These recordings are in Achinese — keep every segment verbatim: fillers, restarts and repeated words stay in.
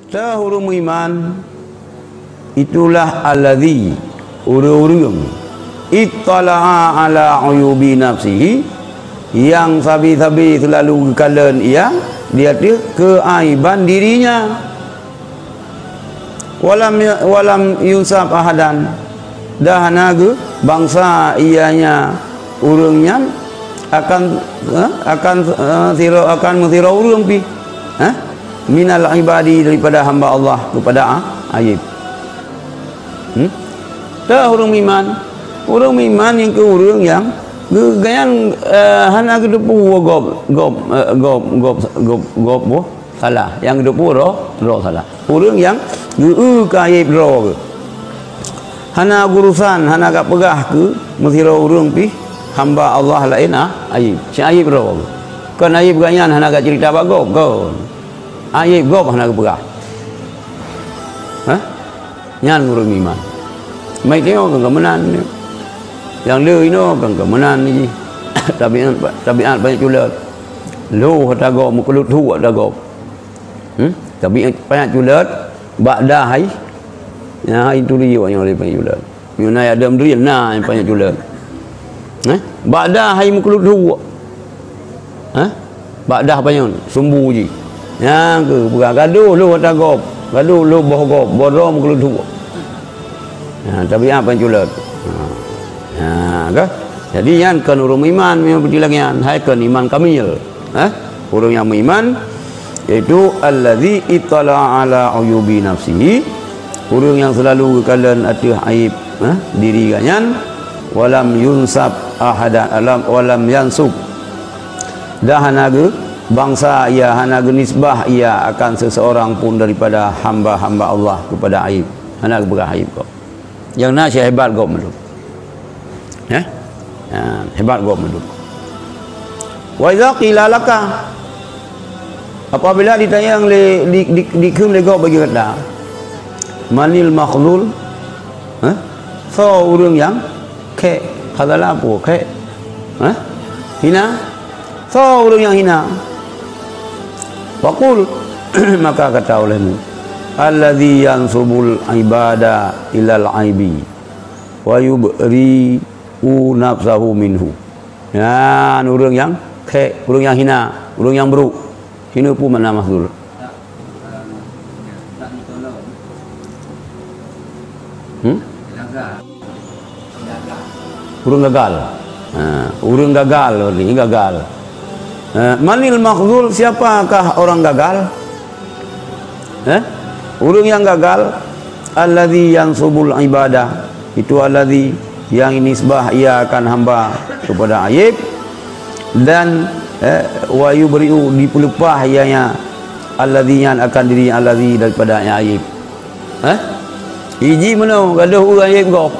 Teuh ureuëng meuiman, itulah alladzi, ureuëng-ureuëng, ittala'a ala uyubi nafsihi, nyang sabe-sabe seulalu geukalon ia di ateueh keuaiban dirinya. Walam, walam yunsab ahadan, dan hana geuh bangsa ianya ureuëng nyan akan, eh, akan, eh, siro-, akan meusidroe ureuëng pih, eh, minal ibadi, daripada hamba Allah, keupada a-, ayeb. Hmm? Teuh ureuëng meuiman, ureuëng meuiman nyang keu ureuëng nyang geu-, gobnyan, eh, hana geuteupeue gob, gob, eh, gob, gob, gob, gob, boh salah. Nyang geuteupeue droe, droe salah. Ureuëng nyang geu-eu keu ayeb droe geuh. Hana geuurusan, hana geupeugah keu meusidroe ureuëng pih hamba Allah laén, ah, ayeb. Cit ayeb droe geuh. Kon ayeb gobnyan hana geuceurita bak gob, kon. Ayeb gob hana geupeugah. Hah? Nyan ureuëng iman. Mai teuh kan keumeunang. Nyang le inoe kan keumeunang jih. Tabiat, tabiat panyöt culot. Lhôh ata gob, meukeulot thuek ata gob. Hmm? Tabiat panyöt culot, bak dah hai. Nyan hai turi awak nyan lé panyöt culot. Meunyoe na adem duri na panyöt culot. Eh? Bak dah hai meukeulot thuek. Hah? Bak dah panyöt, sumbu jih. Nyang keuh peugah, gadoh lhôh ata gob, gadoh lhôh boh gob, boh droe meukeulot thuek. Ha, tabiat panyöt culot. Ha. Ha, ka? Jadi nyan kon ureuëng iman, meunyoe beuti lagée nyan, hai kon iman kamil. Ha? Ureuëng nyang meuiman, yaitu alladzi ittala'a ala uyubi nafsihi, ureuëng nyang seulalu geukalon ateueh ayeb, ha, diri gobnyan, walam yunsab ahada, alam, walam yansub, dan hana geu-, bangsa ia, hana geunisbah ia akan seseorang pun daripada hamba-hamba Allah keupada ayeb. Hana geupeugah ayeb gob. Nyang na cit hebat gob mandum. Eh? Ha, hebat gob mandum. Wa idza qila laka, apabila ditanyong lé, di, di, dikheun lé gob bagi gata, manil makhzul? Hah? Soe ureuëng nyang khek? Khazala peue khek? Hah? Hina? Soe ureuëng nyang hina? Faqul, maka kata olehmu, alladzi yansubul ibada ilal aibi wa yubri'u nafsahu minhu. Nyan ureuëng nyang khek, ureuëng nyang hina, ureuëng nyang brôk. Hina peue makna makhzul? Hmm? Ureuëng gagal. Ha, ureuëng gagal, ni gagal. Ha, manil makhzul, siapakah orang gagal? Eh? Ureuëng nyang gagal, alladzi yansubul ibadah, itu alladzi nyang nisbah ia akan hamba keupada ayeb, dan, eh, wa yubri'u, dipeuleupah ia nya, alladzi, nyan akan diri alladzi daripada nyang ayeb. Eh? Iji meunoe gadoh ureuëng ayeb gob.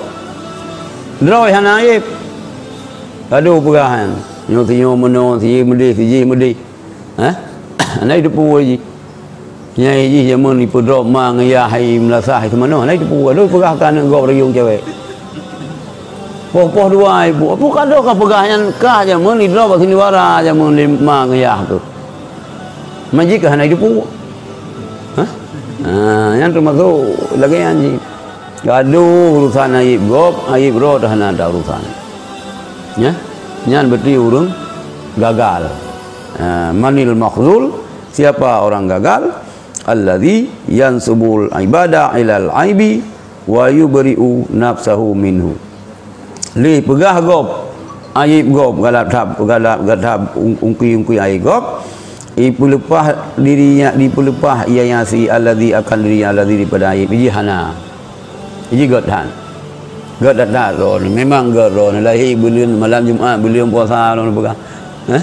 Droe hana ayeb. Gadoh peugah nyan. Nyoe sinyoe meunoe, sijih meudeh, sijih meudeh. Hah? Hana jiteupeue jih. Nyang jih jameun ipeudrop ma ngon yah hai meulasah hai seumanoe, hana jiteupeue. Lôn peugah keu aneuk gob rayeuk cewek. Poh-poh dua ibu, apu ka doh ka peugah nyan kah jameun idrop bak sinibara jameun lé ma ngon yah tu. Majik ka hana jiteupeue. Hah? Ha, nyan teumasok lagée nyan jih. Gadoh urusan ayeb gob, ayeb droe hana ada urusan. Nya? Nyan berarti ureuëng gagal. Ha, manil makhzul, siapa orang gagal? Alladzi yansubul ibada ilal aibi wa yubri'u nafsahu minhu. Lé peugah gob, ayeb gob, galak that, galak, galak that ung-, ungki-ungki ayeb gob, ipeuleupah dirinya, dipeuleupah ia nya si alladzi akan dirinya alladzi daripada ayeb jih hana. Jih gét that. Gét that-that droe nyoe. Memang gét droe nyoe. Lahé buleuen malam Jumat, buleuen puasa droe nyoe peugah. Eh?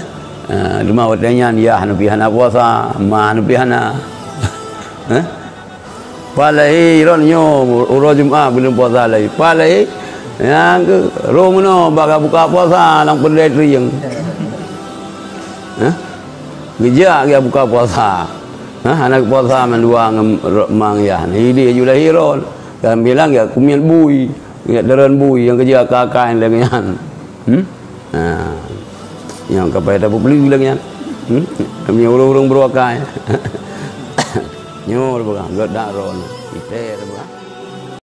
Ah, teuma watée nyan yah nyoe pih hana puasa, ma nyoe pih hana. Eh? Pat lahé droe nyoe uroe Jumat buleuen puasa lahé. Pat lahé nyang keu roh meunoe bak buka puasa lam keudai teuieng. Eh? Geujak geuh buka puasa. Ha, hana geupuasa mandua ngon ro-, ma ngon yah. Nah, ideh ju lahé droe. Kan bilang ya kumiet bui, ya deren bui nyang keujak akai-akai lagée nyan. Hmm? Ha. Nyang ka payah tapeubeli lagée nyan. Hmm? Kami ureuëng-ureuëng beureuakai. Nyoe lôn peugah, lôn dak droeneuh. Itée lôn peugah.